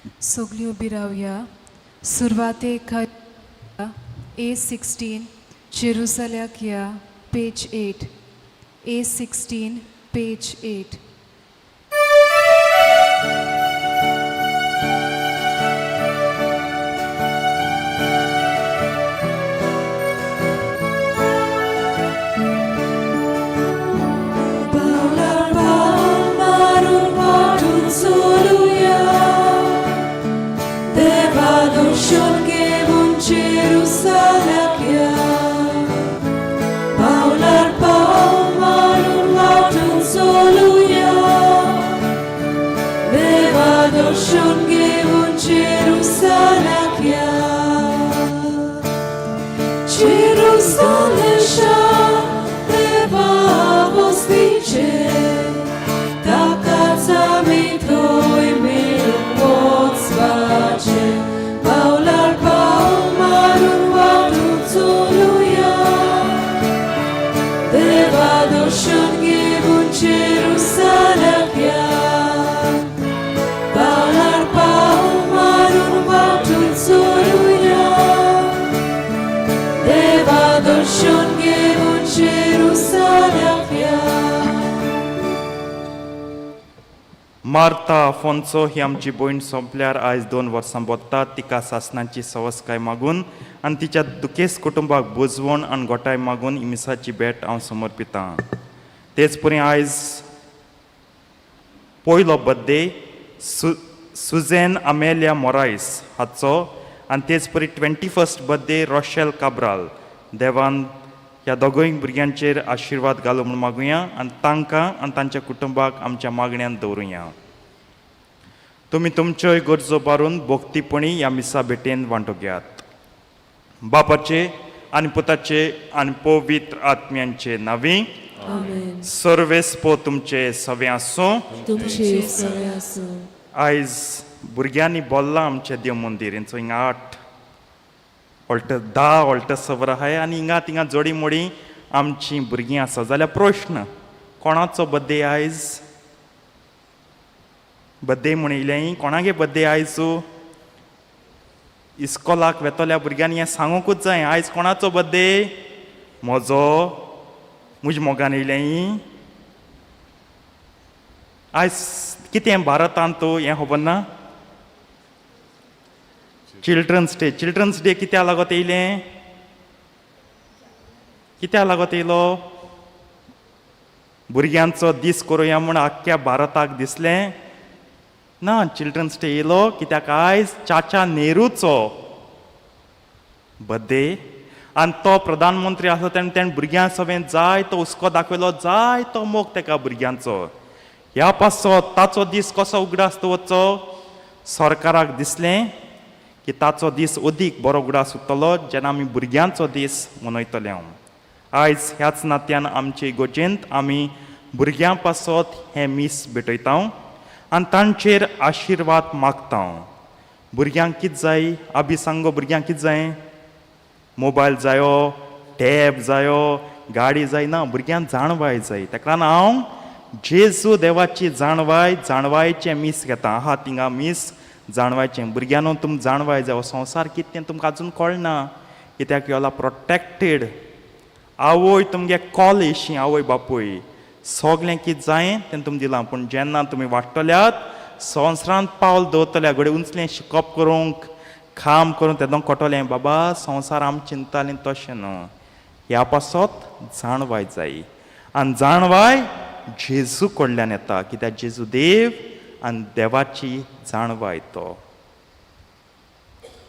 सगळीं उबी रावया. सुरवातेक A 16 जेरुसल्याक या, पेज 8. A 16, page 8. पावलार पावल मारून वाटून चलुया, देवा दर्शन घेवन जेरुसल्याक या. पावलार पावल मारून वाटून चलुया, देवा दर्शन घेवन जेरुसल्याक या. जेरुसलेम शार देवा वस्तीचें, ताकाच आमी थंय मेळूंक वचपाचें. पावलार पावल मारून वाटून चलुया, देवा दर्शन घेवन जेरुसल्याक या. पावलार पावल मारून वाटून चलुया, देवा दर्शन घेवन जेरुसल्याक या. मार्ता आफोन्सो ही आमची भयण सोंपल्यार आयज 2 वर्सां बोत्ता. तिका सासणाची सवसकाय मागून आनी तिच्या दुखेस्त कुटुंबाक बुजवण आनी गोठाय मागून ही मिसाची भेट हांव समर्पितां. तेच परी आयज पयलो बड्डे सुझेन अमेलिया मोरायस हाचो आनी तेच परी 21st birthday Rochelle Cabral. देवान ह्या दोगूय भुरग्यांचेर आशिर्वाद घालूं म्हूण मागुया आनी तांकां आनी तांच्या कुटुंबाक आमच्या मागण्यान दवरुया. तुमी तुमच्योय गरजो बारून भोक्तीपणी ह्या मिसा भेटेन वांटो घेयात. बापाचे आनी पुताचे आनी पवित्र आत्म्यांचे नांवी. आमेन. सर्वेस्पो तुमचे सवे आसूं. तुमचे सवे आसूं. आयज भुरग्यांनी बोल्लां आमचें देव मंदीर हेंचो हिंगा 8 ऑल्ट 10 ऑल्ट सवर आहाय आनी हिंगा थिंगा जोडी मोडी आमचीं भुरगीं आसा. जाल्यार प्रश्न, कोणाचो बड्डे आयज? बड्डे म्हूण येयलें, कोणागे बड्डे आयज? इस्कोलाक वेतोल्या भुरग्यांनी हें सांगूंकूच जाय, आयज कोणाचो बड्डे? म्हजो. म्हज्या मोगान येयलें. आयज कितें भारतांत हें खबर ना? Children's day. Children's day कित्याक लागत येयलें? कित्याक लागत येयलो? भुरग्यांचो दीस करुया म्हूण आख्ख्या भारताक दिसलें ना. चिल्ड्रन्स डे येयलो कित्याक आयज चाचा नेहरूचो बड्डे आनी तो प्रधानमंत्री आसलो तेन्ना तेणें भुरग्यां सवें जाय तो हुस्को दाखयलो, जाय तो मोग तेका भुरग्यांचो. ह्या पासत ताचो दीस कसो उगडास दवरचो? सरकाराक दिसलें की ताचो दीस अदीक बरो उगडास उरतलो जेन्ना आमी भुरग्यांचो दीस मनयतले. हांव आयज ह्याच नात्यान आमचे इगोर्जेंत आमी भुरग्यां पासत हें मीस भेटयता आनी तांचेर आशिर्वाद मागता. भुरग्यांक कितें जाय? आबी सांगो, भुरग्यांक कितें जाय? मोबायल जायो, टॅब जायो, गाडी जाय? ना, भुरग्यांक जाणवाय जाय. ताका लागून हांव जेजू देवाची जाणवाय, जाणवायचें मीस घेता. आहा थिंगा मीस जाणवायचें. भुरग्यांनो, तुमकां जाणवाय जाय. हो संवसार कितें तें तुमकां आजून कळना, कित्याक you all are protected. आवय तुमगे कॉल येशी, आवय बापूय सगळें कितें जाय तें तुमकां दिलां, पूण जेन्ना तुमी वाडटल्यात, संवसारांत पावल दवरतल्या, घडये उंचलें शिकप करूंक, काम करूंक, तेदों कळटलें बाबा संवसार आमी चिंतालीं तशें न्हू. ह्या पासत जाणवाय जाय आनी जाणवाय जेजू कडल्यान येता, कित्याक जेजू देव आनी देवाची जाणवाय तो.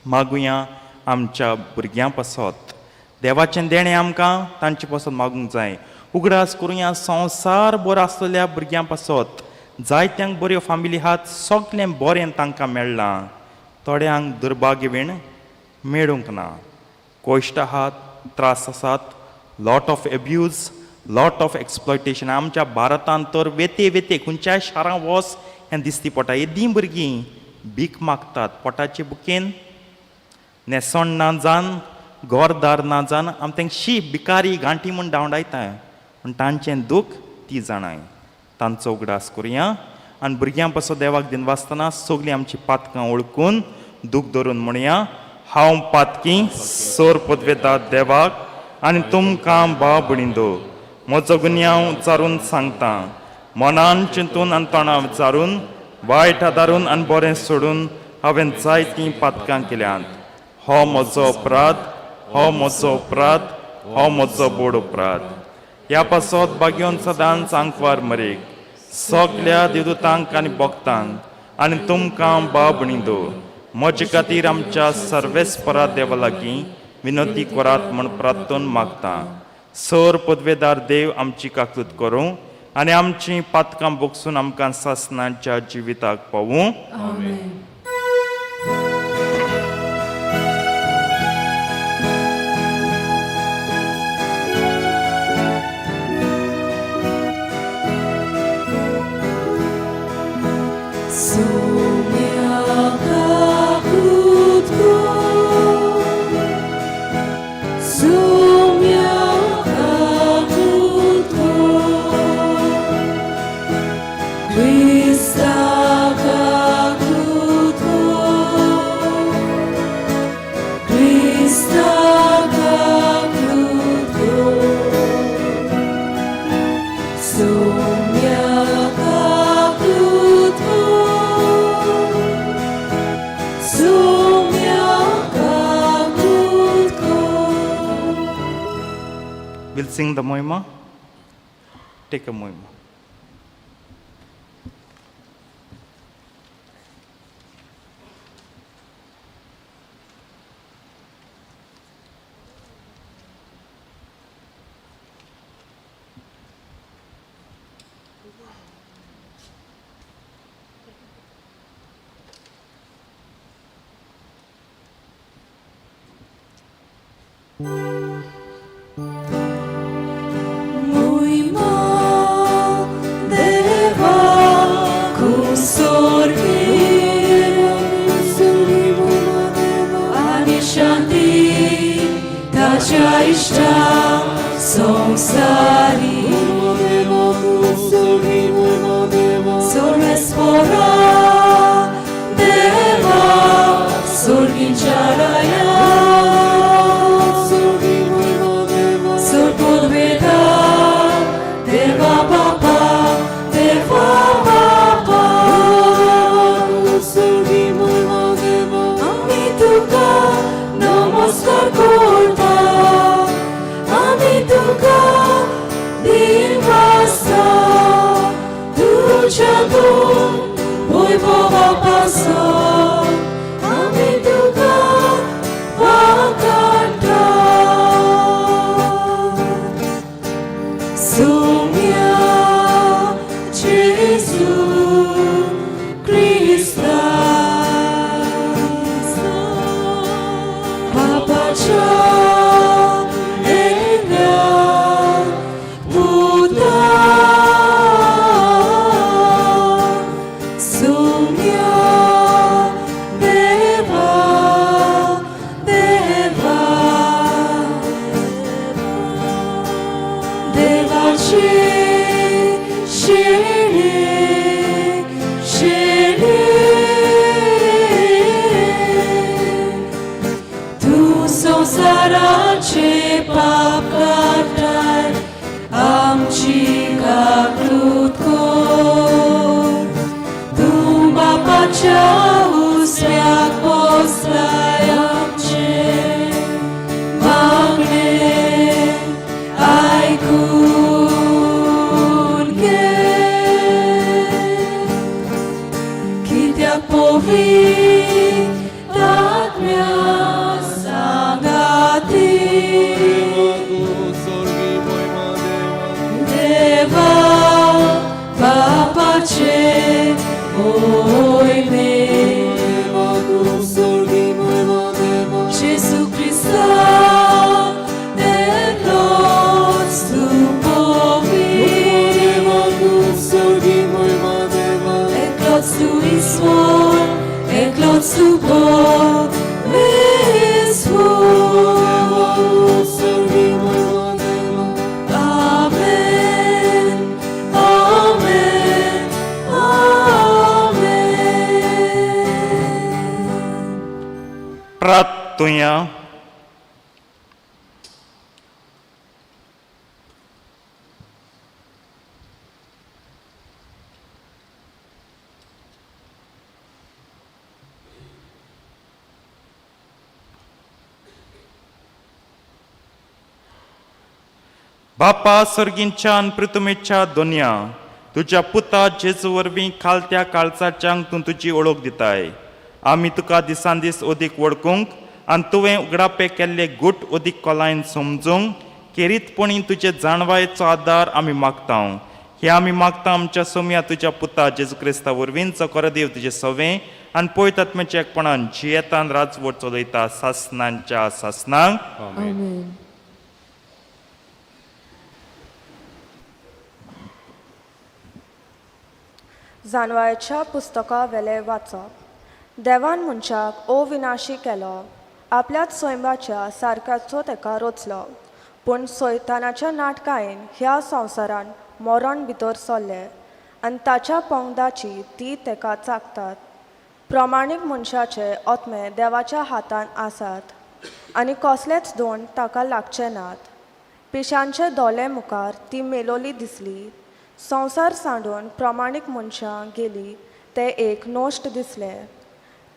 मागुया आमच्या भुरग्यां पासत. देवाचें देणें आमकां तांचे पासत मागूंक जाय. उगडास करुया संवसार बरो आसलेल्या भुरग्यां पासत. जायत्यांक बऱ्यो फामिली आहात, सगळें बरें तांकां मेळ्ळां, थोड्यांक दुर्भाग्यवीण मेळूंक ना. कश्ट आहात, त्रास आसात, lot of abuse, lot of exploitation. आमच्या भारतांत तर वेते वेते खंयच्याय शारां वच हें दिसती पडटा. येदीं भुरगीं भीक मागतात पोटाचे बुकेन, न्हेसण ना जावन, घरदार ना जावन. आमी तांकां शी भिकारी गांठी म्हूण धांवडायता, पूण तांचें दूख ती जाणाय. तांचो उगडास करुया आनी भुरग्यां पासत देवाक दिनवासतना सगळीं आमची पातकां वळखून दूख धरून म्हणया, हांव पातकी सोर पदवेता देवाक आनी तुमकां भाव भयणींनो म्हजो गुन्यांव उच्चारून सांगता. मनान चिंतून आनी तोंडा विचारून वायट आदारून आनी बरें सोडून हांवें जायतीं पातकां केल्यांत. हो म्हजो अपराध, हो म्हजो अपराध, हो म्हजो बोड अपराध. ह्या पासत बागेवन सदांच आंकवार मरेक सगल्या देवदूतांक आनी भक्तांक आनी तुमकां भाव भयणींनो म्हजे खातीर आमच्या सर्वेस्परा देवा लागीं विनंती करात म्हूण प्रार्थन मागता. सर पदवेदार देव आमची काकूत करूं आनी आमची पातकां बोगसून आमकां सासणाच्या जिविताक पावूं. आमेन. We'll sing the Moima. Take a Moima. Amen, Amen, Amen. प्रार्थुया. बापा सर्गींच्या पृथ्वीच्या दुनिया तुज्या पुता जेजू वरवीं खालत्या काळजाच्यांक तूं तुजी ओळख दिताय. आमी तुका दिसान दीस अदीक वळखूंक आनी तुवें उगडापे केल्ले गुट अदीक खोलायेन समजूंक खेरीतपणी तुजे जाणवायेचो आदार आमी मागता. हे आमी मागता आमच्या सोम्या तुज्या पुता जेजू क्रिस्ता वरवीं, जो देव तुजें सवें आनी पवित्र आत्म्याच्या एकपणान जियेतान राजवट चलयता सासनांच्या सासनांक. आमेन. जानवायच्या पुस्तका वेलें वाचप. देवान मनशाक अविनाशी केलो, आपल्याच सैमाच्या सारक्याचो तेका रचलो. पूण सैतानाच्या नाटकायेन ह्या संवसारान मरण भितर सरलें आनी ताच्या पंगडाची ती तेका चाकतात. प्रमाणीक मनशाचे आत्मे देवाच्या हातान आसात आनी कसलेच दोन ताका लागचे नात. पिशांचे दोळे मुखार ती मेलोली दिसली. संवसार सांडून प्रमाणीक मनशां गेली ते एक नश्ट दिसले.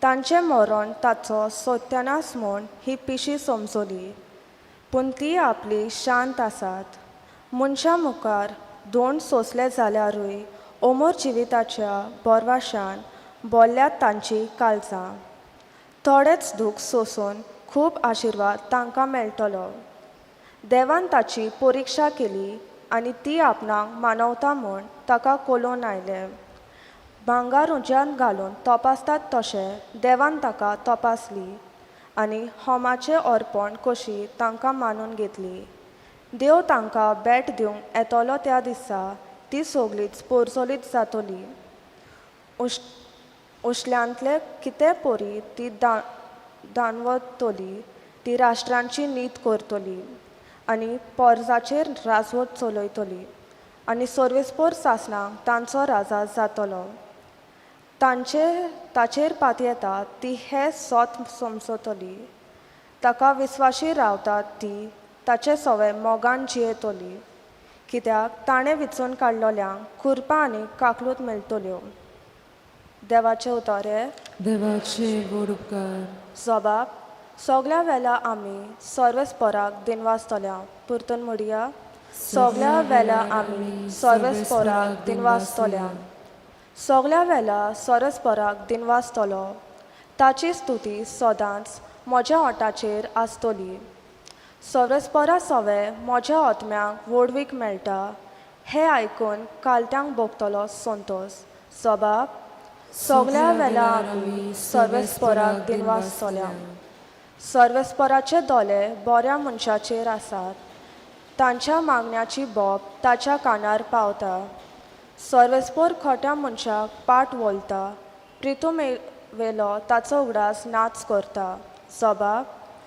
तांचें मरण ताचो सत्यानाश म्हूण ही पिशी समजली. पूण ती आपली शांत आसात. मनशां मुखार दोन सोंसले जाल्यारूय अमर जिविताच्या बोरवाशान बोल्ल्यात तांची काळजां. थोडेच दूख सोंसून खूब आशिर्वाद तांकां मेळटलो. देवान ताची परिक्षा केली आनी ती आपणाक मानवता म्हूण ताका कोलोवन आयलें. भांगर उज्यांत घालून तपासतात तशें देवान ताका तपासली आनी होमाचें अर्पण कशी तांकां मानून घेतली. देव तांकां भेट दिवंक येतलो त्या दिसा ती सगळीच पोरजोलीत जातली. उश्ल्यांतले कितें परी ती दानवतली, ती राष्ट्रांची नीत करतली आनी पोरजाचेर राजवट चलयतली आनी सर्वेस्पोर सासणाक तांचो राजा जातलो. तांचे ताचेर पातयेता ती हें सोत समजतली. ताका विस्वाशी रावतात ती ताचे सवे मोगान जियेतली. कित्याक ताणें विचून काडलोल्यांक कुरपा आनी काकलूत मेळटल्यो. देवाचें उतर हें. देवाचे व्हड उपकार. जबाब सगल्या वेळा आमी सर्वेस्पराक दिनवासतल्या. परतून म्हणया, सगल्या वेळा आमी सर्वेस्पराक दिनवासतल्या. सगल्या वेळा सर्वेस्पराक दिनवासतलो. ताची स्तुती सदांच म्हज्या ओंठाचेर आसतली. सर्वेस्परा सवे म्हज्या आत्म्याक व्हडवीक मेळटा हें आयकून कालट्यांक भोगतलो संतोश. जबाब सगल्या वेळा आमी सर्वेस्पराक दिनवासतल्या. सर्वेस्पराचे दोळे बऱ्या मनशाचेर आसात. तांच्या मागण्याची बोब ताच्या कानार पावता. सर्वेस्पोर खोट्या मनशाक पाट वोलता. प्रितुमेवेलो ताचो उगडास नाच करता. जबाब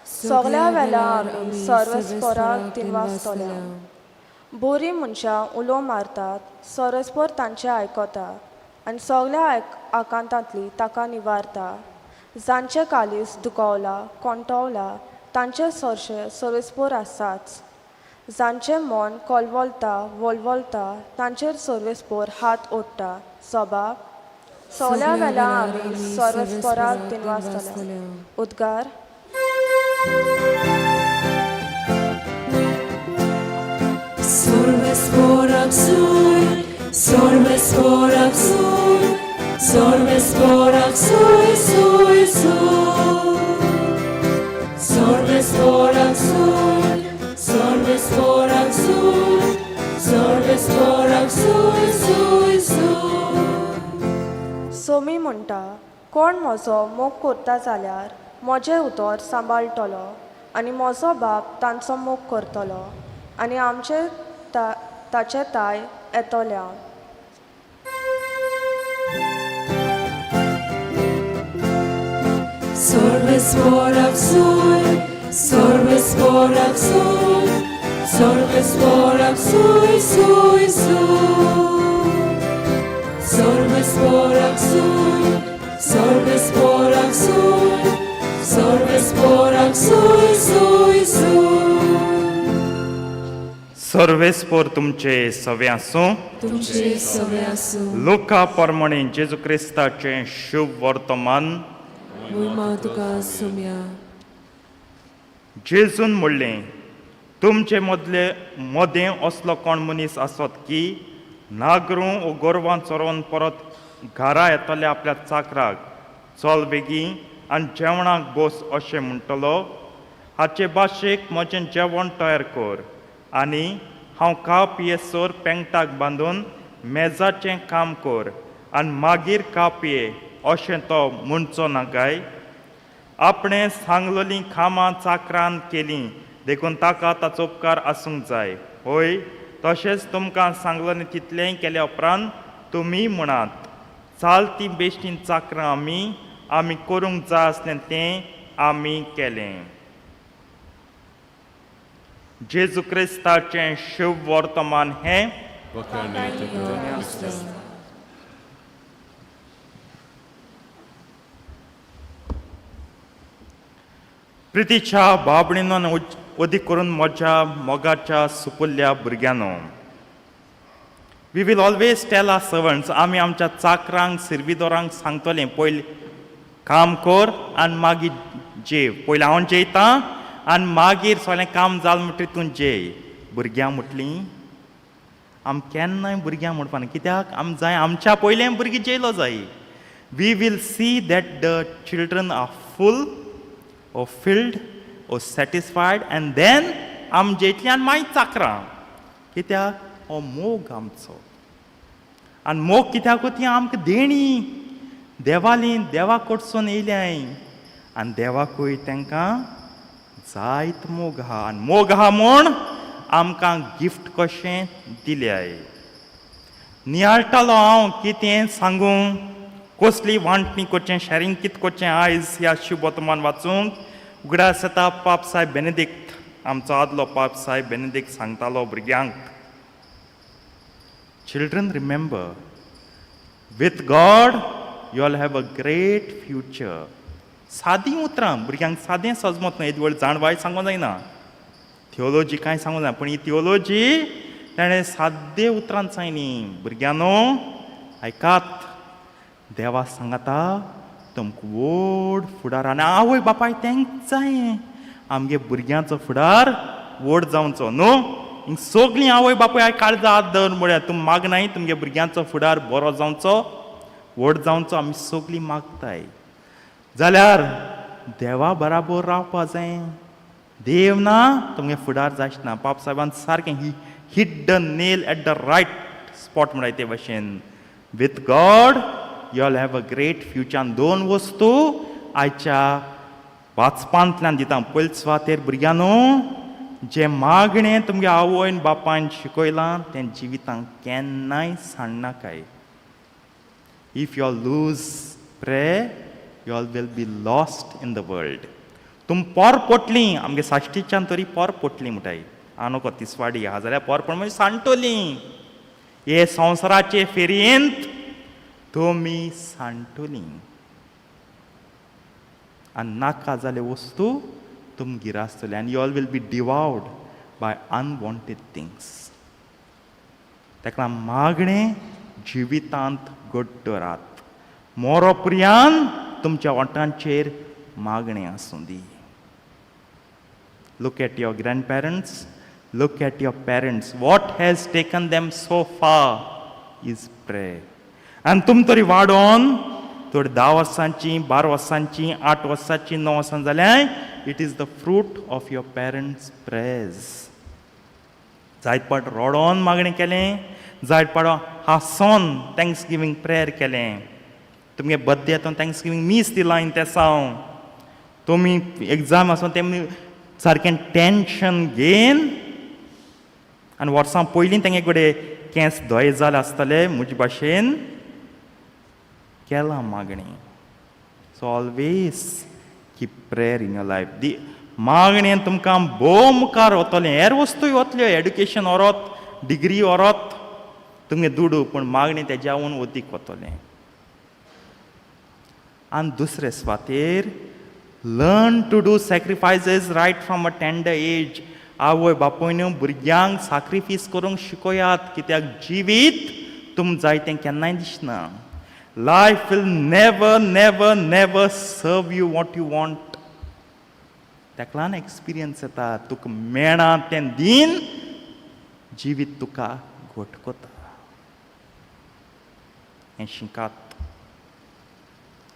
सगल्या वेळा आमी सर्वेस्पराक दिनवासतल्या. बोरी मनशां उलो मारतात, सर्वेस्पोर तांचें आयकता आनी सगल्या आकांतांतली ताका निवारता. जांचें कालीस दुखवला कोंटवला तांचे सरशे सर्वेस्पोर आसाच. जांचें मन कोलवोलता वोलवोलता तांचेर सर्वेस्पोर हात ओडटा. जबाब सगल्या वेळा आमी सर्वेस्पोराक दिनवासतल्या. उद्गार. सर्वेस्पोराक सूय, सर्वेस्पोराक सूय, सर्वेस्पोराक सूय, सूय, सूय. सर्वेस्पोराक सूय, सर्वेस्पोराक सूय, सर्वेस्पोराक सूय, सूय, सूय. सोमी म्हणटा, कोण म्हजो मोग करता जाल्यार म्हजें उतर सांबाळटलो आनी म्हजो बाप तांचो मोग करतलो आनी आमचे ताचे ताय येतल्या. सर्वेस्पोराक सूय, सर्वेस्पोराक सूय, सर्वेस्पोराक सूय, सूय, सूय. सर्वेस्पोराक सूय, सर्वेस्पोराक सूय, सर्वेस्पोराक सर्वेस्पोर तुमचे सवे आसूं. तुमचे सवे आसूं. लोका प्रमाणे जेजू क्रिस्ताचें शुभ वर्तमान. मोहिमा तुका सुम्या. जेजून म्हणलें, तुमचे मदले मदें असलो कोण मनीस आसत की नागरूं ओ गोरवां चरोवन परत घरा येतले आपल्या चाकराक चल बेगीन आनी जेवणाक बस अशें म्हणटलो? हाचे भाशेक म्हजें जेवण तयार कर आनी हांव खा पियेसर पेंगटाक बांदून मेजाचें काम कर आनी मागीर खा पिये अशें तो म्हणचो ना काय? आपणें सांगलोलीं कामां चाकरान केलीं देखून ताका ताचो उपकार आसूंक जाय. हय, तशेंच तुमकां सांगलोलें तितलेंय केल्या उपरांत तुमी म्हणात, चाल ती बेश्टीं चाकरां आमी आमी करूंक जाय आसलें तें आमी केलें. जेजू क्रिस्ताचें शुभ वर्तमान हें. प्रितीच्या बाबणीनो आनी अदीक करून म्हज्या मोगाच्या सुपुल्ल्या भुरग्यांनो, we will always tell our servants, आमी आमच्या चाकरांक सिर्विदोरांक सांगतले, पयलीं काम कर आनी मागीर जेव. पयलीं हांव जेयतां आनी मागीर सगळें काम जालें म्हणटकीर तूं जेय. भुरग्यां म्हटलीं आम केन्नाय भुरग्यां म्हणपाना. कित्याक? आम जाय आमच्या पयलें भुरगीं जेयलो जाय. We will see that the children are full or filled or satisfied and then आम जेयतलीं आनी मागीर चाकरां. कित्याक? हो मोग आमचो. आनी मोग कित्याक? ती आमकां देणी देवाली, देवा कडसून येयल्याय आनी देवाकूय तांकां जायत मोग आहा आनी मोग आहा म्हूण आमकां गिफ्ट कशें दिल्याय. नियाळटालो हांव कितें सांगूं, कसली वांटणी करचें, शॅरींग कितें करचें आयज ह्या शुभ वर्तमान वाचूंक. उगडास येता पाप साहेब बेनेदिक्त, आमचो आदलो पाप साहेब बेनेदिक्त सांगतालो भुरग्यांक, "Children, remember, with God you all have a great future." सादीं उतरां भुरग्यांक सादें सजमत न्हय. येदी व्हड जाणवाय सांगूंक जायना, थियोलॉजी कांय सांगूंक जायना, पूण ही थियोलॉजी ताणें साद्दे उतरान सांगली, भुरग्यांनो आयकात, देवा सांगाता तुमकां व्हड फुडार. आनी आवय बापाय तेंक जाय आमगे भुरग्यांचो फुडार व्हड जावचो न्हू. हिंग सगळीं आवय बापूय काळजा हात दवर म्हळ्यार तुमी मागनाय तुमगे भुरग्यांचो फुडार बरो जावचो, व्हड जावचो. आमी सगळीं मागताय जाल्यार देवा बराबर रावपा जाय. देव ना तुमगे फुडार जायच ना. पाप साहेबान सारकें he hit the nail at the right spot म्हणटाय ते भशेन, with God you all have a great future. दोन वस्तू आयच्या वाचपांतल्यान दिता. पयले सुवातेर भुरग्यांनो, जें मागणें तुमगे आवयन बापायन शिकयलां तें जिवितांत केन्नाय सांडनाकाय. If you all lose prayer, you all will be lost in the world. तुम पोर पोटली आमगे साश्टीच्यान तरी पोर पोटली म्हणटाय आनोको तिसवाडी आहा जाल्यार पोर पण म्हणजे सांडटली. हे संवसाराचे फेरयेंत तुमी सांडटली आनी नाका जाल्यो वस्तू तुमगेर आसतले आनी you all will be devoured by unwanted things. ताका मागणें जिवितांत घट दवरात. मोरो पर्यान तुमच्या ओंठांचेर मागणें आसूं दी. Look at your grandparents, look at your parents. What has taken them so far is prayer. आनी तुम तरी वाडोन थोडी 10 वर्सांची, 12 वर्सांची, 8 वर्सांची, 9 वर्सां जाल्यार it is the fruit of your parents' prayers. जायत पाट रडोन मागणें केलें, जायत पाट हांसोन thanks giving prayer केलें. तुमगे बर्थडे आतां thanks giving मीस दिलां हांवें तेसांव. तुमी एग्जाम आसूं तेमी सारकें टेंशन घेन आनी वर्सां पयलीं तेंगे कडेन केंस धवे जाले आसतले म्हजे भाशेन केलां मागणें. So always keep prayer in your life. दी मागणें तुमकां भोव मुखार वतलें. हेर वस्तूय वतल्यो, एड्युकेशन व्हरोत, डिग्री व्हरोत, तुमगे दुडू, पूण मागणें तेज्याहून अदीक वतलें. आनी दुसरे सुवातेर, learn to do sacrifices right from a tender age. आवय बापूयन भुरग्यांक साक्रिफीस करूंक शिकोयात, कित्याक जिवीत तुम जाय तें केन्नाय दिसना. Life will never never never serve you what you want. ताका लागून एक्सपिरियन्स येता, तुका मेळना तें दीन जिवीत तुका घट कोता. हें शिकात.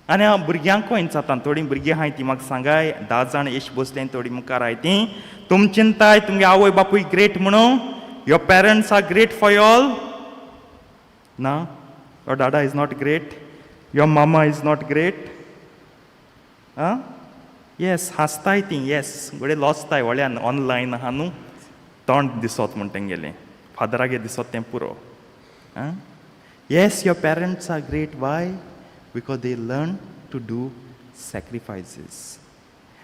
आनी हांव भुरग्यांकूय जाता, थोडीं भुरगीं आहाय ती म्हाका सांगाय, 10 जाण एश बसलें, थोडीं मुखार आहाय ती. तुम चिंताय तुमगे आवय बापूय ग्रेट म्हणून? Your parents are great for y'all? ना? Your dada is not great? Your mama is not great? आं, येस, हांसताय ती, येस, घडये लॉजताय व्हडल्यान ऑनलायन आहा न्हू, तोंड दिसत म्हण तेंगेलें, फादरागे दिसत तें पुरो. आं, yes, your parents are great. Why? Because they learn to do sacrifices.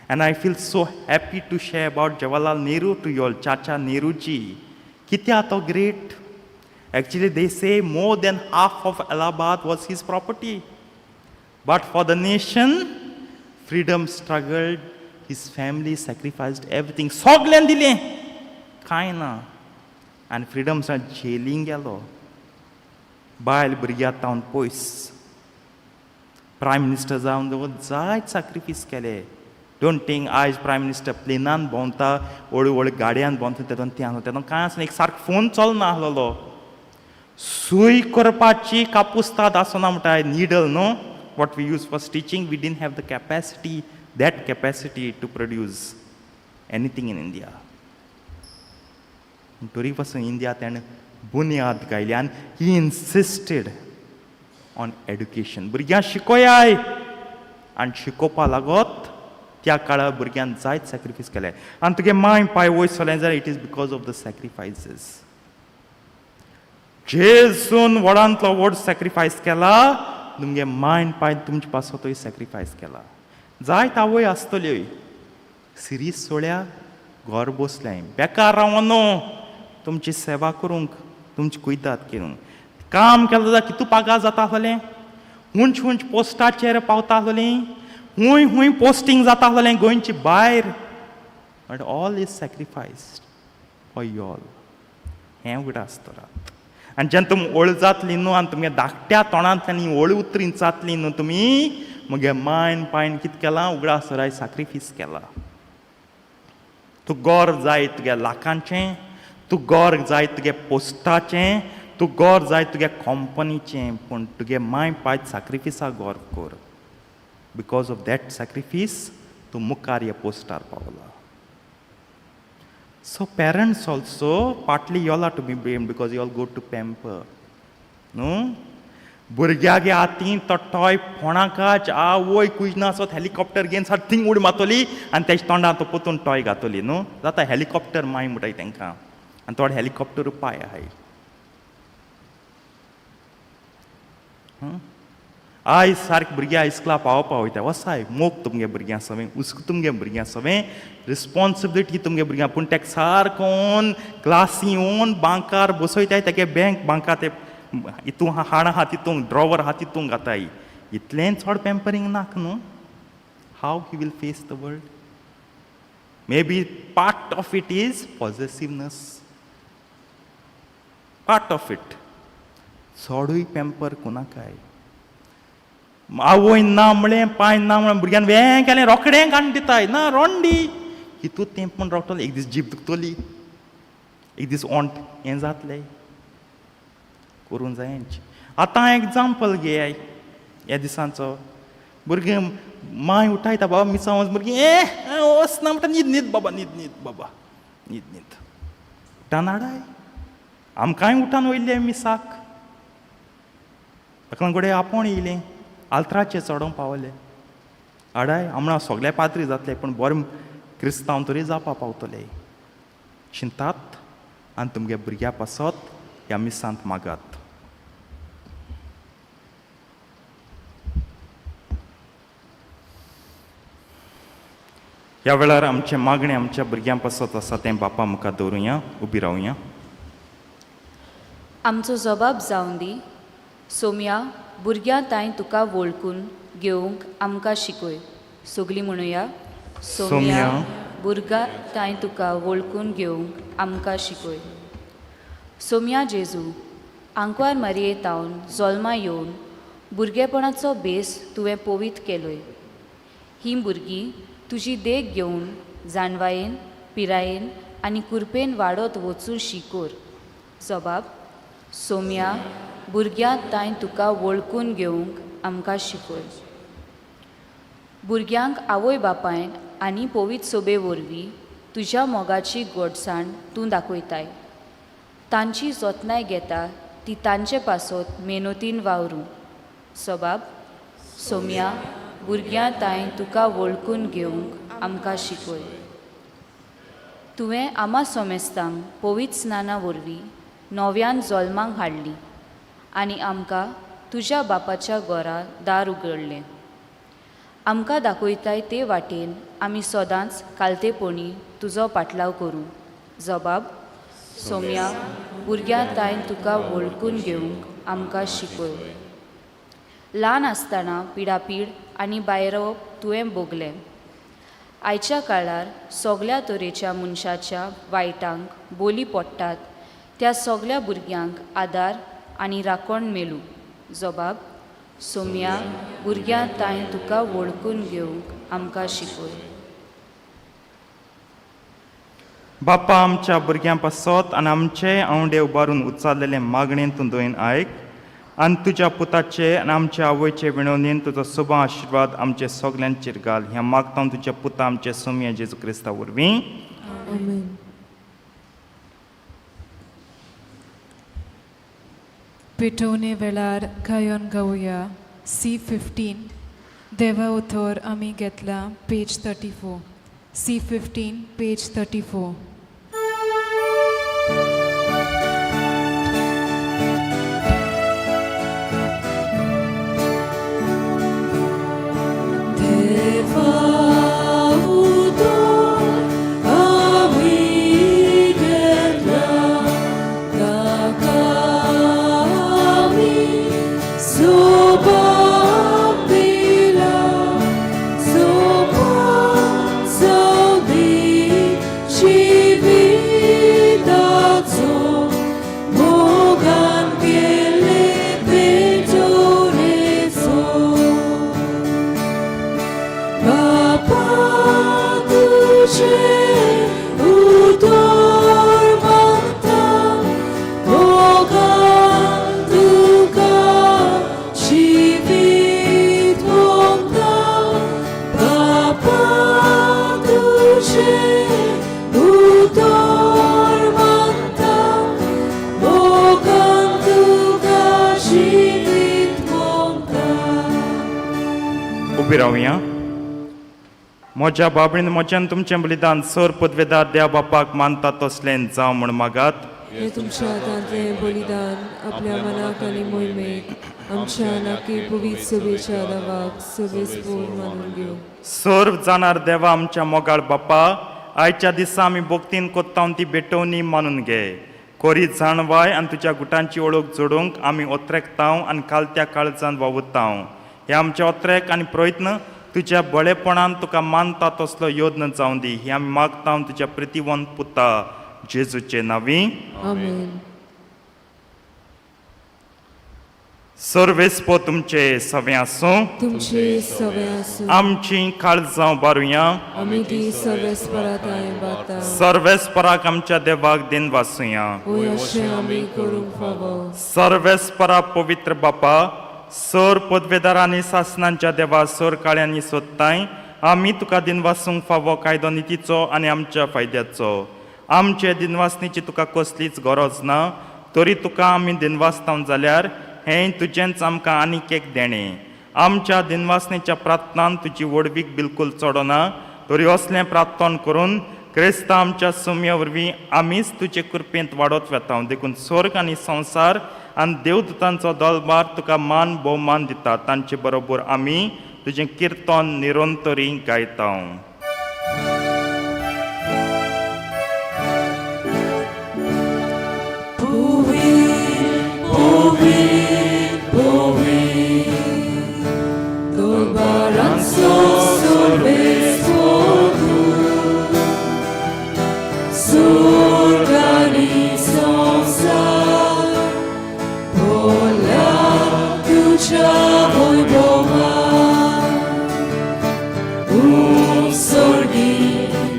And I feel so happy to share about Jawaharlal Nehru to you all, Chacha Nehruji. कित्याक तो great? Actually, they say more than half of Allahabad was his property. But for the nation, freedom struggled, his family sacrificed everything. सगळ्यां दिलें, कांय ना. आनी freedom Jelin गेलो, बायल भुरग्यां तावन पयस. प्रायम मिनिस्टर जावन जायत साक्रिफीस केले. Don't think आयज प्रायम मिनिस्टर प्लेनान भोंवता, व्हड व्हड गाडयान भोंवता, तेतून तें आसलो, तेतून कांय आसना. एक सारको फोन चलना आसलेलो, सूय करपाची कापुस्ताद आसना म्हणटा, निडल न्हू, what we use for stitching, we didn't have the capacity, that capacity to produce anything in India. तरी पासून इंडिया तेणें बुन्याद घायली आनी ही इन्सिस्टेड ऑन एड्युकेशन. भुरग्यांक शिकोयाय आनी शिकोवपा लागत त्या काळार भुरग्यान जायत सॅक्रिफायस केले. आनी तुगे माय पाय वयर सरलें जाल्यार it is because of the sacrifices. जेजून व्हडांतलो व्हड सॅक्रिफायस केला, तुमगे मायन पाय तुमचे पासतूय सॅक्रिफायस केला. जायत आवय आसतल्यो सिरीज सोळ्या घर बसलें, बेकार रावो न्हू. तुमची सेवा करूंक, तुमची कुयदाद करूंक काम केलें जाल्यार कितू पागार जाता आसलें, उंच उंच पोस्टाचेर पावता आसलें, खूंय खूंय पोस्टींग जाता आसलें गोंयचे भायर. But all is sacrificed for y'all. हें उगडास दवरात. आनी जेन्ना तुमी व्हड जातली न्हू आनी तुमगे धाकट्या तोंडांतल्यान ही व्हड उतरां जातली न्हू, तुमी म्हगे मायन पायन कितें केलां उगडास दवराय, साक्रिफीस केला. तूं गोर जाय तुगे लाखांचें, तूं गोर जाय तुगे पोस्टाचें, तूं गोर जाय तुगे कंपनीचें, पूण तुगे माय पाय साक्रिफिसा गोर कर. Because of that sacrifice तूं मुखार ह्या पोस्टार पावला. So parents also, partly y'all are to be blamed because you all go to pamper. न्हू, भुरग्यागे हातीन तो टॉय फोणाकाच आवय कुजना आसत हेलिकॉप्टर घेवन सारकी थिंग उडी मारतली आनी तेच्या तोंडांत तो पोतून टॉय घातली न्हू, जाता हेलिकॉप्टर माय म्हणटाय तेंकां. आनी थोडे हेलिकॉप्टर पाय आहाय. आयज सारकें भुरग्यां इस्कुला पावोवपा वयता, वसाय मोग तुमगे भुरग्यां सवें, हुस्को तुमगे भुरग्यां सवें, रिस्पोन्सिबिलिटी तुमगे भुरग्यां, पूण तेका सारको क्लासी येवन बांकार बसयताय, तेगे बँक बांकार ते हितून हाडां आहा तितूंक ड्रॉवर आहा तितूंक घाताय. इतलें चड पेंपरींग नाका न्हू. How he will face the world? Maybe part of it is possessiveness, part of it. चडूय पेंपर कोणाकाय. आवय ना म्हळें, पाय ना म्हळें, भुरग्यान वें केलें, रोखडें काडून दिताय ना रोंडी हितूत तें पूण रोखतलें. एक दीस जीब दुखतली, एक दीस ओंठ हें जातलें, करूंक जायच. आतां एग्जाम्पल घेयाय ह्या दिसांचो. भुरगें माय उठायता, बाबा मिसां वच, भुरगीं ए वच ना म्हणटा, न्हीद न्हीद बाबा, न्हीद न्हीद बाबा, न्हीद न्हीद. उठान हाडाय, आमकांय उठान वयले मिसाक, ताका लागून घडये आपोवन येयलें, आल्त्राचेर चडोवंक पावले. हाडाय हमणां सगळे पाद्री जातले, पूण बरें क्रिस्तांव तरी जावपा पावतले. चिंतात आनी तुमगे भुरग्या पासत ह्या मिसांत मागात. ह्या वेळार आमचें मागणें आमच्या भुरग्यां पासत आसा तें बापा मुखार दवरुया, उबी रावया. आमचो जबाब जावन दी सोम्या, भुरग्यां तांय तुका वळखून घेवंक आमकां शिकय. सगलीं म्हणुया. सोम्या, भुरग्यां तांय तुका वळखून घेवंक आमकां शिकय. सोम्या जेजू, आंकवार मारये तावन जल्मा येवन भुरगेपणाचो भेस तुवें पवित्र केलोय. हीं भुरगीं तुजी देख घेवन जाणवायेन, पिरायेन आनी कुरपेन वाडत वचूं शिकोर. जबाब सोम्या भुरग्यां तांय तुका वळखून घेवंक आमकां शिकय. भुरग्यांक आवय बापायन आनी पवित्र सोबे वरवीं तुज्या मोगाची गोडसाण तूं दाखयताय. तांची जतनाय घेता ती तांचे पासत मेहनतीन वावरूं. सबाब सोम्या भुरग्यां तांय तुका वळखून घेवंक आमकां शिकय. तुवें आमा सोमेस्तांक पवित्र स्नाना वरवीं नव्यान जल्माक हाडली आनी आमकां तुज्या बापाच्या घरा दार उगडलें. आमकां दाखयताय ते वाटेन आमी सदांच कालतेपणी तुजो पाटलाव करूं. जबाब सोम्या भुरग्यां तांय तुका वळखून घेवंक आमकां शिकय. ल्हान आसतना पिडापीड आनी भायरवप तुवें भोगलें. आयच्या काळार सगल्या तरेच्या मनशाच्या वायटांक बोली पडटात त्या सगल्या भुरग्यांक आदार आनी राखण मेळूं. जबाब सोम्या भुरग्यां तांय तुका वळखून घेवंक आमकां शिकय. बापा आमच्या भुरग्यां पासत आनी आमचे आंवडे उबारून उचारलेले मागणेन तूं दोन आयक आनी तुज्या पुताचे आनी आमच्या आवयचे विणवणेन तुजो सोबा आशिर्वाद आमचे सगल्यांचेर घाल. ह्या मागता तुज्या पुता आमचे सोमया जेजू क्रिस्ता वरवीं. आमेन. पेटोवणे वेळार गायन गावया C15 देवा उतर आमी घेतला पेज 34 C15 page 34. देवा उतर आमी घेतला, ताका आमी सोबाम दिला. सोबाम जावंदी जिविताचो, मोगान केल्ले पेटोवणेचो. बापा तुजें उतर मागता, मोगान तुका जिवीत ओंपता. बापा तुजें उतर मागता, मोगान तुका जिवीत ओंपता. उबी रावया. म्हज्या बाबणीन म्हज्यान तुमचें बलिदान सर पदवेदार देव बापाक मानता तसलें जावं म्हूण मागात. हे तुमच्या हातांतलें बलिदान आपल्या मनाक आनी मोहिमेक आमच्या नाकी पवित्र सभेच्या दावाक सवेस्पोर मानून घेवं. सर्व जाणार देवा आमच्या मोगाळ बापा, आयच्या दिसा आमी भक्तीन कोत्ता ती भेटवणी मानून घे. कोरी जाणवाय आनी तुज्या गुटांची वळख जोडूंक आमी ओत्रेकताव आनी कालत्या काळजान वावुरताव. हे आमचे ओत्रेक आनी प्रयत्न तुज्या बळेपणान तुका मानता तसलो योद्न जावं दी. हे आमी मागता तुज्या प्रितीवंत पुता जेजूचे नांवी. आमेन. सर्वेस्पो तुमचे सवें आसूं. तुमचे सवे आसूं. आमची काळजां बारुया. आमी ती सर्वेस्पराताय बाता. सर्वेस्पराक आमच्या देवाक दिन वासुया. वय अशें आमी करूंक फावो. सर्वेस्परा पवित्र बापा, सर पदवेदारांनी सासनांच्या देवा सर काळ्यांनी सोदताय आमी तुका दिनवासूंक फावो कायदो नितीचो आनी आमच्या फायद्याचो. आमचे दिनवासणीची तुका कसलीच गरज ना, तरी तुका आमी दिनवासता जाल्यार हें तुजेंच आमकां आनीक एक देणें. आमच्या दिनवासणेच्या प्रार्थनान तुजी व्हडवीक बिलकूल चडना, तरी असलें प्रार्थन करून क्रिस्ता आमच्या सुम्या वरवीं आमीच तुजे कृपेंत वाडत वेता. देखून स्वर्ग आनी संवसार आनी देवदूतांचो दलबार तुका मान भोवमान दिता. तांचे बरोबर आमी तुजें किर्तन निरंतरी गायता. Dolbaranzo sorvespo tu. Um sorgi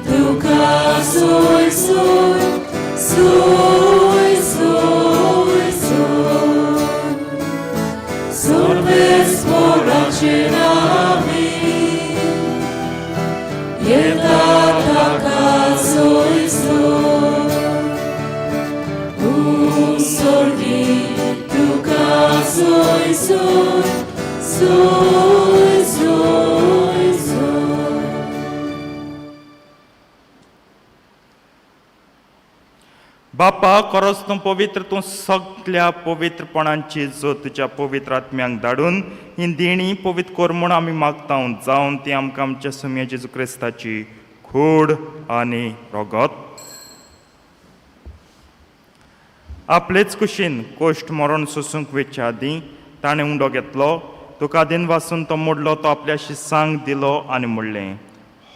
तुका सोय सोय सोय सोय सोय सर्वेस्पोराचे नामी येता ताका सोय सोय Um sorgi तुका सोय सोय सोय सोय सोय. बापा खरोच तूं पवित्र, तूं सगल्या पवित्रपणांची जो तुज्या पवित्र आत्म्यांक धाडून ही देणी पवित्र कर म्हूण आमी मागता, जावन ती आमकां आमच्या सुम्या जेजू क्रिस्ताची कूड आनी रगत. आपलेच कुशीन कोश्ट मरण सोसूंक वेच्या आदीं ताणें उंडो घेतलो, तुका दिन वासून तो मोडलो, तो आपल्या शिसांक दिलो आनी म्हणलें,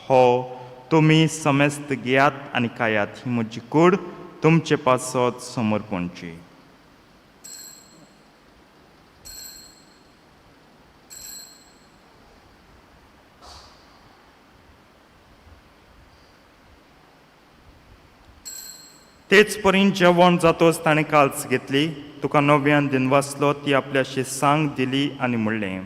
हो तुमी समेस्त घेयात आनी खायात, ही म्हजी कूड तुमचे पासत समर्पणची. तेच परीन जेवण जातोच ताणें काल्स घेतली, तुका नव्यान दिनवासलो, ती आपल्या शिसांक दिली आनी म्हणलें,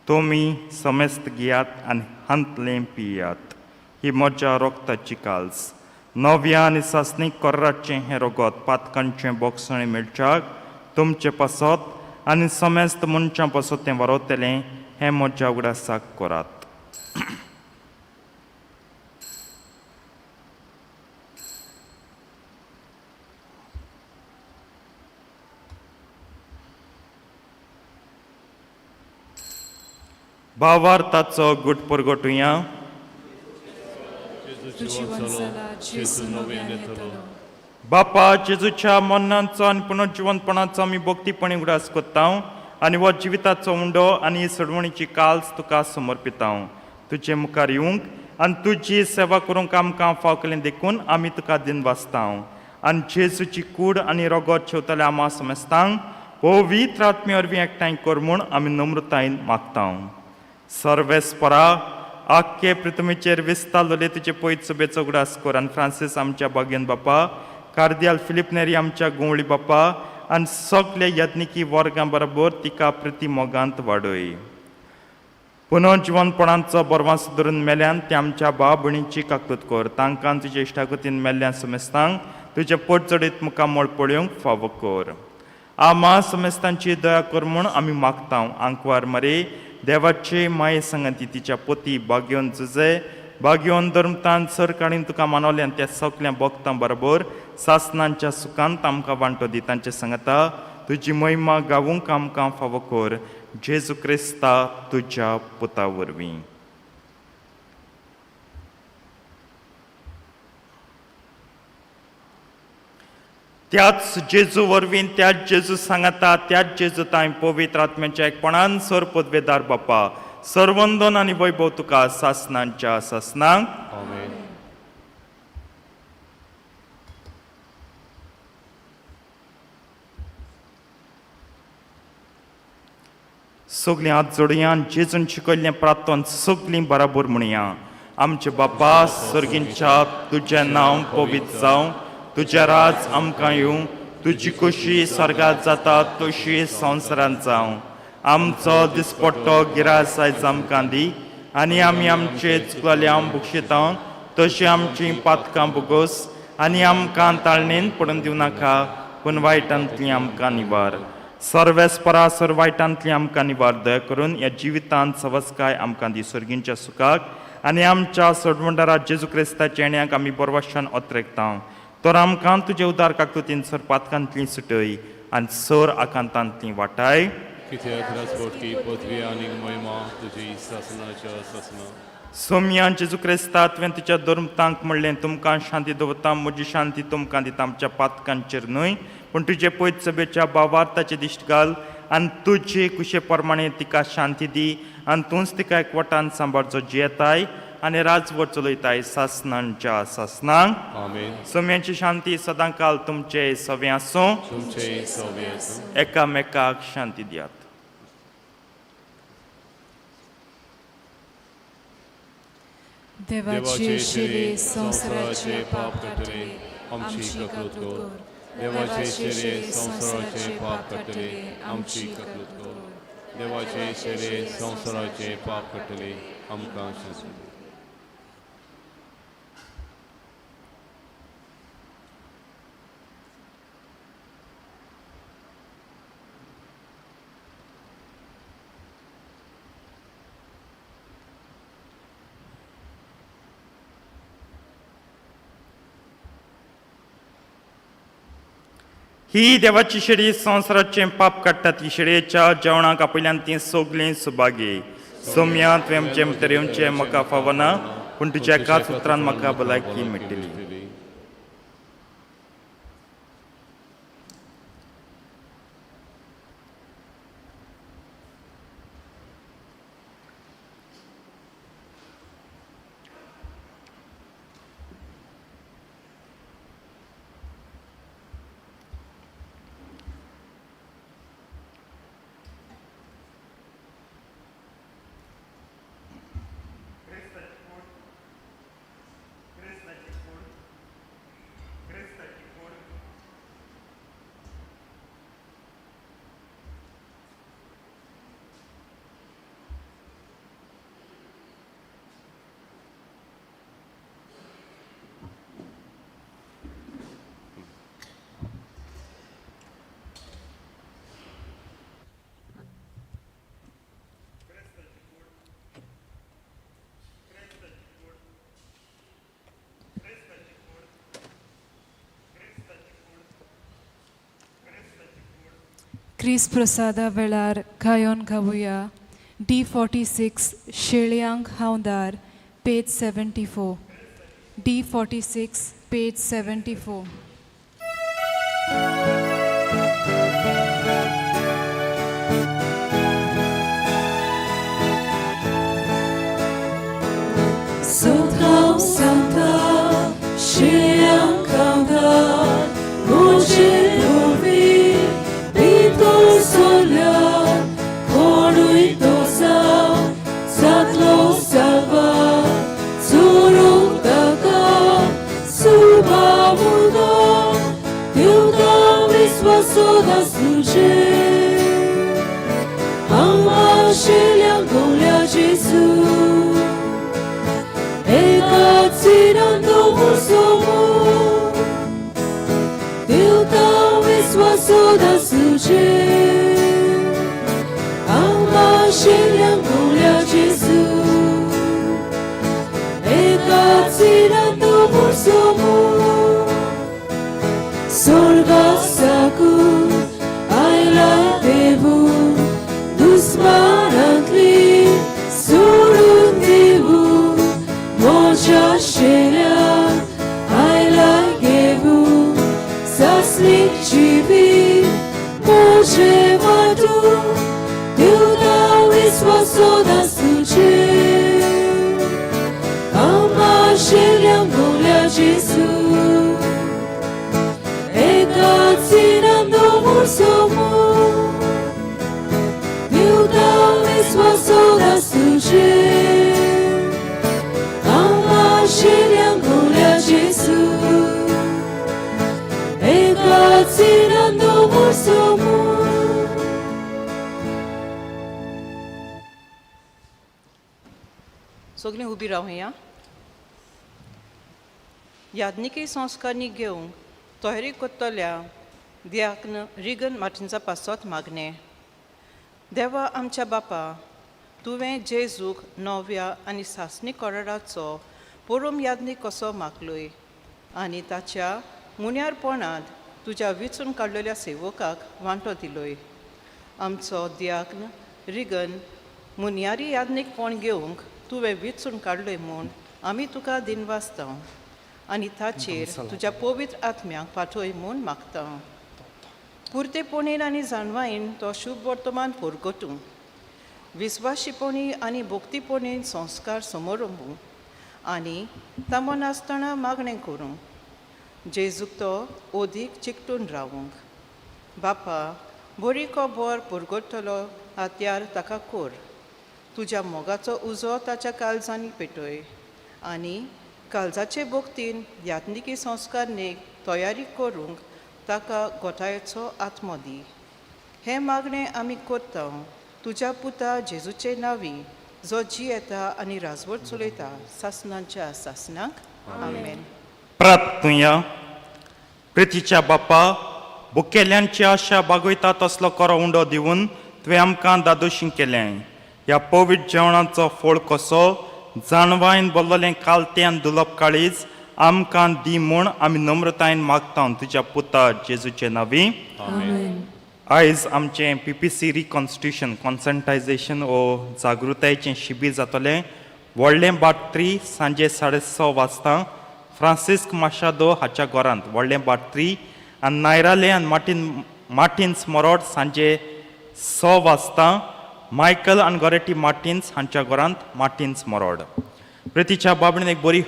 तुमी समेस्त घेयात आनी हांतलें पियात, ही म्हज्या रोगताची काल्स, नव्या आनी सासणीक कोर्राचें हें रोगत पातकांचें बोगसणें मेळच्याक तुमचे पासत आनी समेस्त मनशां पासत तें वरवतलें, हें म्हज्या उगडासाक करात. भावार्थाचो गुट परगटुया. तूं जिवन जाला, जेजू नव्यान येतलो. बापा, जेजूच्या मरणाचो आनी पुनर्जिवनपणाचो आमी भक्तीपणी उगडास करता आनी हो जिविताचो उंडो आनी सोडवणीची काल्स तुका समर्पिता. तुजे मुखार येवंक आनी तुजी सेवा करूंक आमकां फाव केलें देखून आमी तुका दिन वाचता आनी जेजूची कूड आनी रगत शेवतल्या आमा समेस्तांक पवित्र आत्मे वरवीं एकठांय कर म्हूण आमी नम्रतायेन मागता. सर्वेस्परा, आख्खे पृथ्वीचेर विस्तारलेले तुजे पयत सभेचो उगडास कर आनी फ्रांसीस आमच्या बागेन बापा, कार्दियाल फिलीप नेरी आमच्या गुंवळी बापा आनी सगल्या यज्ञिकी वर्गां बरोबर तिका प्रिती मोगांत वाडय. पुनर्जिवनपणाचो बरवास धरून मेल्यान ते आमच्या भाव भयणीची काकूत कर, तांकां तुजे इश्टागतीन मेल्ल्या समेस्तांक तुजे पोट चडीत मुखामळ पळोवंक फावो कर. आमा समेस्तांची दया कर म्हूण आमी मागता. आंकवार मरे देवाचे माये संगती तिच्या पोती बागेवन जुजे बागेवन धर्मतान सरकारीन तुका मानवल्यान त्या सगल्या भक्तां बरोबर सासनांच्या सुखांत आमकां वांटो दी. तांचे सांगता तुजी महिमा गावूंक आमकां फावो कर, जेजू क्रिस्ता तुज्या पुता वरवीं. त्याच जेजू वरवीं, त्याच जेजू सांगाता, त्याच जेजू तांय पवित्र आत्म्याच्या एकपणान सर पदवेदार बापा, सर्वंदन आनी वैभव तुका सासनांच्या सासनांक. आमेन. सगलीं हात जोडया, जेजून शिकयल्लें प्रार्थन सगलीं बराबर म्हणया. आमचे बापा सर्गींच्या, तुजें नांव पवित्र जावं, तुजें राज आमकां येवं, तुजी खोशी स्वर्गात जाता तशी संवसारांत जावं. आमचो दिसपट्टो गिरास आयज आमकां दी आनी आमी आमचे चुकलेले आम बक्षिता तशी आमची पातकां बोगोस आनी आमकां ताळणेन पडून दिवं नाका, पूण वायटांतली आमकां निवार. सर्वेस्परा सर वायटांतली आमकां निवार. दया करून ह्या जिवितांत सवस्काय आमकां दी, सर्गींच्या सुखाक आनी आमच्या सोडवंडारा जेजू क्रिस्ताच्या येण्याक आमी बरवाशान ओतरेकता. तर आमकां तुजे उदार काकतुतीन सर पातकांतली सुटय आनी सर आकांतांतली वाटाय. कित्याक राजवटकी पदवी आनी महिमा तुजी सासनाच्या सासना. सोमया जेजू क्रिस्ता, तुवें तुज्या धर्मतांक म्हणलें, तुमकां शांती दवरता, म्हजी शांती तुमकां दिता, आमच्या पातकांचेर न्हय पूण तुजे पयत सभेच्या बावार्थाचे दिश्ट घाल आनी तुजे कुशे प्रमाणे तिका शांती दी आनी तूंच तिका एकवटान सांबाळ, जो जियेताय आनी राजवट चलयताय सासनांच्या सासनांक. आमेन. सोम्याची शांती सदांकाल तुमचे सवे आसूं. तुमचे सवे आसूं. एकामेकाक शांती दियात. देवाचे शेरे संवसाराचे पाप काडटले, आमची ककलूत कर. देवाचे शेरे संवसाराचे पाप काडटले, आमची ककलूत कर. देवाचे शेरे संवसाराचे पाप काडटले, आमकां शांती दी. ही देवाची शेळी संवसाराचें पाप काडटा. ती शेळयेच्या जेवणाक आपयल्यान तीं सगलीं सुभागी. सोम्या, तुवें म्हजें भितर येवचें म्हाका फावना, पूण तुज्या एकाच उतरान म्हाका भलायकी मेळटली. क्रिस प्रसादा वेळार गायोन गावया D46 शेळयांक हांवदार, page 74. D46, page 74. 松涛桑塔，斜阳康塔，摩羯罗比，比多索拉，科鲁多萨，萨克罗萨巴，苏鲁达卡，苏巴乌多，丢达维斯瓦索达苏切，阿玛谢两公了耶稣。Ekatinando musomu, Dilta viswaso da suje, Amma shiliang gulya Jesu. Ekatinando musomu, Sorga saku, Ayla devu, Dusmanantli, Surun devu, Moja shelia, Ayla gevu, Saslik jivi, Moje vadu, Dilda viswaso da suje, Amma sheliang gulya Jesu. Ekatinando musomu, Dilda viswaso da suje, Amma sheliang gulya Jesu. Ekatinando musomu. सगळीं उबी रावया. याज्ञिकी संस्कारणी घेवंक तयारी करतल्या दियाक्न Reagan मार्टिन्सा पासत मागणें. देवा आमच्या बापा, तुवें जेजूक नव्या आनी सासणी कराराचो पोरूम याज्ञीक कसो मागलोय आनी ताच्या मुन्यारपणांत तुज्या विचून काडलेल्या सेवकाक वांटो दिलोय. आमचो दियाक्न रिगन मुन्यारी याज्ञीकपण घेवंक तुवें विचून काडलोय म्हूण आमी तुका दिनवासता आनी ताचेर तुज्या पवित्र आत्म्याक पाठय म्हूण मागता. पुरतेपणेन आनी जाणवायेन तो शुभ वर्तमान पुरगटूं, विस्वाशीपणी आनी भक्तीपणेन संस्कार समोरंबू आनी तांबो नासतना मागणें करूं, जेजूक तो ओदीक चिकटून रावूंक. बापा, बरी खबर पुरगटलो हातयार ताका कोर. तुज्या मोगाचो उजो ताच्या काळजांनी पेटय आनी काळजाचे भक्तीन याज्ञिकी संस्कारनेक तयारी करूंक ताका गोठायेचो आत्मो दी. हें मागणें आमी करता तुज्या पुता जेजूचे नांवी, जो जियेता आनी राजवट चलयता सासणाच्या सासणाक. आमेन. प्रार्थुया. प्रितीच्या बापा, बुकेल्यांची आशा बागयता तसलो करो उंडो दिवन तुवें आमकां दादोशी केलें. ह्या पवित्र जेवणाचो फोळ कसो जाणवायन बोल्लोलें कालतें आनी दुलप काळीज आमकां दी म्हूण आमी नम्रतायेन मागता तुज्या पुता जेजूचे नांवी. आयज आमचें पीपीसी रिकॉन्स्टिट्यूशन कॉन्संटायझेशन ओ जागृतायेचें शिबीर जातलें व्हडलें बाटत्री सांजे 6:30 वाजता फ्रांसिस्क माशादो हाच्या घरांत व्हडलें बाटत्री, आनी नायराले आनी मार्टिन्स मरोड सांजे 6 वाजता मायकल आनी गोरेटी मार्टिन्स हांच्या घरांत मार्टिन्स मरोड. प्रितीच्या बाबणीन एक बरी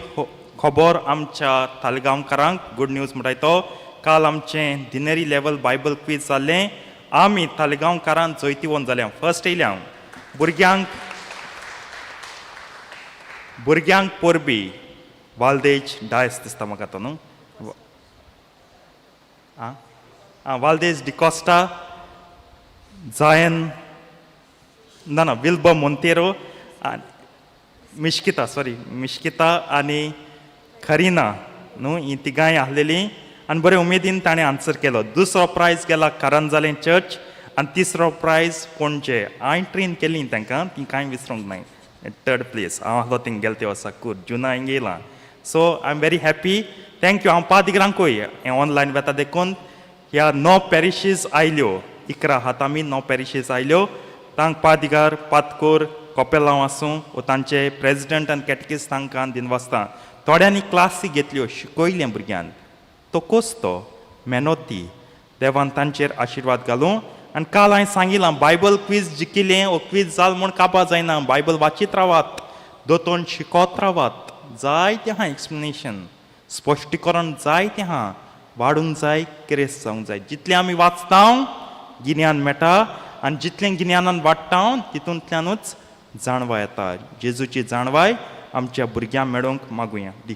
खबर आमच्या तालगांवकारांक, गूड न्यूज म्हणटाय तो. काल आमचें दिनेरी लेवल बायबल क्वीज जालें. आमी तालगांवकारान जैतिवंत जाल्या, फर्स्ट येयल्या. भुरग्यांक परबी. वालदेज डायस दिसता म्हाका तो न्हू. आं आं वालदेज डिकॉस्टा, जायन ना ना विल्बो मोंतेरो आनी मिश्किता, सॉरी मिश्किता आनी खरीना न्हू, ही तिगांय आहलेलीं आनी बरे उमेदीन ताणें आन्सर केलो. दुसरो प्रायज गेला कारांजालें चर्च आनी तिसरो प्रायज पणजे. हांवें ट्रेन केली तांकां, ती कांय विसरूंक नाय. थर्ड प्लेस हांव आहलो थिंग गेल ते वर्सा कूर जुना हिंग येयलां. So I am very happy, thank you. हांव पादिगरांकूय हें ऑनलायन वता देखून ह्या 9 पॅरिशीज आयल्यो, 11 आहात आमी, 9 पॅरिशीज आयल्यो. तांक पादिगार पातकोर कोपेलांव आसूं वो तांचे प्रेजिडंट आनी कॅटकीस तांकां दिनवासता. थोड्यांनी क्लासी घेतल्यो, शिकयलें भुरग्यान, तो कोस्तो मेनोती देवान तांचेर आशिर्वाद घालूं. आनी काल हांवें सांगिलां बायबल क्वीज जिखिलें वो क्वीज जाल म्हूण काबा जायना. बायबल वाचीत रावात, दोतोन शिकोत रावात, जायतें आहा एक्सप्लेनेशन, स्पश्टीकरण जायतें आहा, वाडूंक जाय, क्रेस्त जावंक जाय. जितलें आमी वाचता गिन्यान मेळटा आनी जितलें गिन्यानान वाडटा तितूंतल्यानूच जाणवाय येता. जेजूची जाणवाय आमच्या भुरग्यांक मेळोवंक मागुया दी.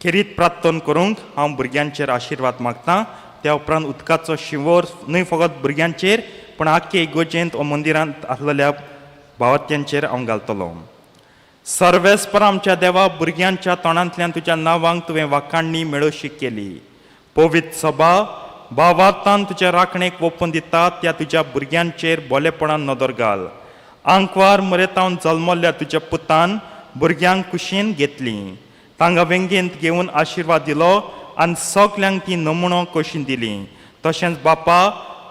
खेरीत प्रार्थन करूंक हांव भुरग्यांचेर आशिर्वाद मागता. त्या उपरांत उदकाचो शिंवोर न्हय फकत भुरग्यांचेर पूण आख्खे इगोजेंत वो मंदिरांत आसलेल्या भावात्यांचेर हांव घालतलो. सर्वेस्पर आमच्या देवा, भुरग्यांच्या तोंडांतल्यान तुज्या नांवांक तुवें वाखाणणी मेळोशी केली. पवित्र सभा भावार्थान तुज्या राखणेक ओपून दिता त्या तुज्या भुरग्यांचेर बोलेपणान नदर घाल. आंकवार मरेतावन जल्मल्ल्या तुज्या पुतान भुरग्यांक कुशीन घेतली, तांकां वेंगेंत घेवन आशिर्वाद दिलो आनी सगल्यांक ती नमुनो कशी दिली. तशेंच बापा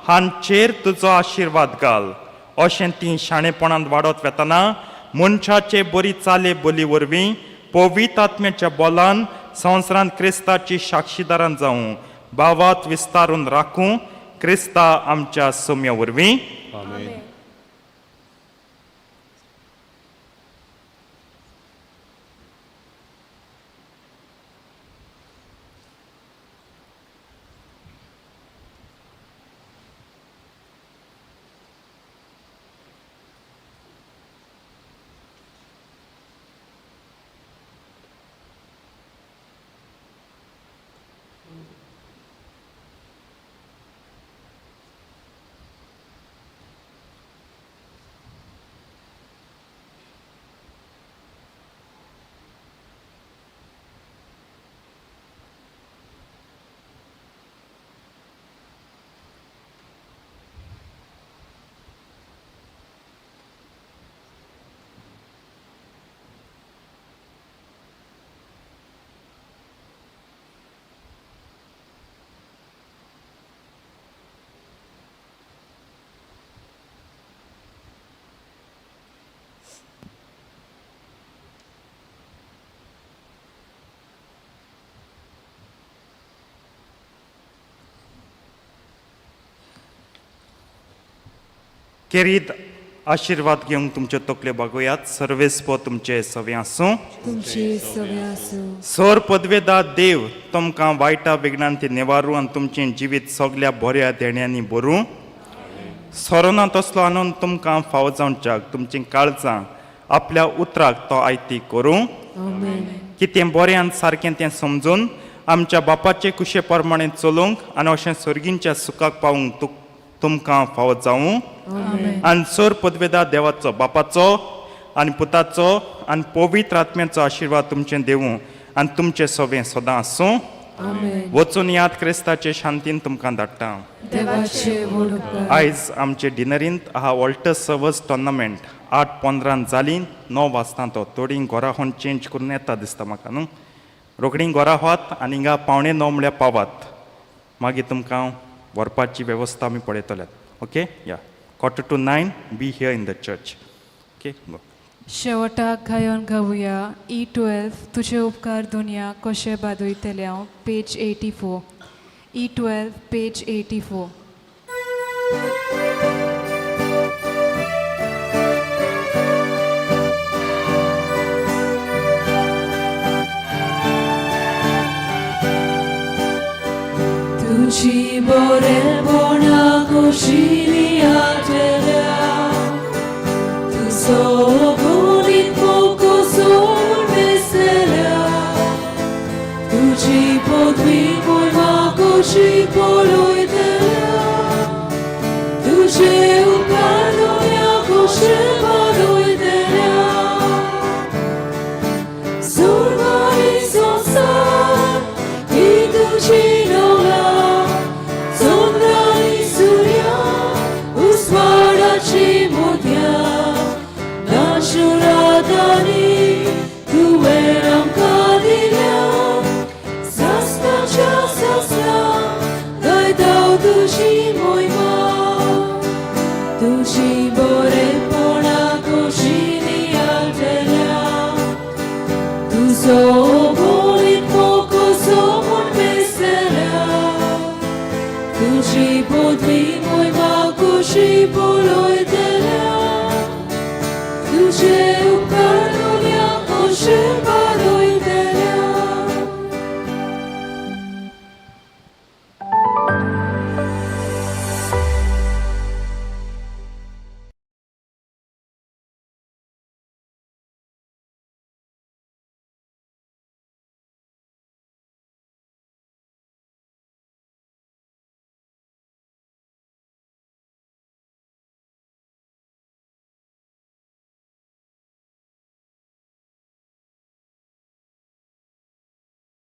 हांचेर तुजो आशिर्वाद घाल. अशें ती शाणेपणांत वाडत वेतना मनशाचे बरी चाले बोली वरवीं पवित्र आत्म्याच्या बोलान संवसारांत क्रिस्ताची साक्षीदारान जावं भावात विस्तारून राखूं क्रिस्ता आमच्या सोम्या वरवीं. आमेन. खेरीत आशिर्वाद घेवंक तुमच्यो तकल्यो बागोयात. सर्वेस्पो तुमचे सवे आसूं. तुमचे सवे आसूं. सोर पदवेदा देव तुमकां वायटा विघ्नांत निवारू आनी तुमचें जिवीत सगल्या बऱ्या देण्यांनी भरूं. सोरोना तसलो आनंद तुमकां फावो जावच्याक तुमचीं काळजां आपल्या उतराक तो आयती करूं. कितें बरें आनी सारकें तें समजून आमच्या बापाचे कुशे प्रमाणे चलूंक आनी अशें सर्गींच्या सुखाक पावूंक तुमकां फावो जावूं. आनी सर पदवेदा देवाचो बापाचो आनी पुताचो आनी पवित्र आत्म्याचो आशिर्वाद तुमचें देवूं आनी तुमचें सवें सदां आसूं. वचून याद क्रिस्ताचे शांतीन तुमकां धाडटा. आयज आमचे डिनरींत आहा वॉल्टर सर्वस टोर्नामेंट 8:15 जाली, 9 वाजता तो थोडीं घरा होन चेंज करून येता दिसता म्हाका न्हू. रोखडीं घरा व्हात आनी हिंगा 8:45 म्हळ्यार पावात, मागीर तुमकां व्हरपाची वेवस्था आमी पळयतले. ओके, या 8:45 be here in the church. Okay, go. शेवटाक गायन गावया E12 तुजे उपकार दुनिया कशें बादयतलें हांव, पेज 84. E12 page 84. तुझी बरेपणा कुशिनी आटल्या, तुजो गुणीत मोको सोड बेसल्या, तुजी पदवी मोयमा कुशी पळयतल्या, तुजे उपकार दुनिया कुशे बादयतल्या. सुरवारी संसार ही तुजी नवला, चंद्रानी सूर्या उस्वाडाची मोतयां, नाशुरातांनी तुवें आमकां दिल्या, सासणाच्या सासणा गायता तुजी मोहिमा. तुजी बरेपणा कुशिनी आटल्या, तुजो गुणीत मोको सोमून बेसल्या, तुजी पदवी मोहिमा कुशी पळयतल्या, तुजे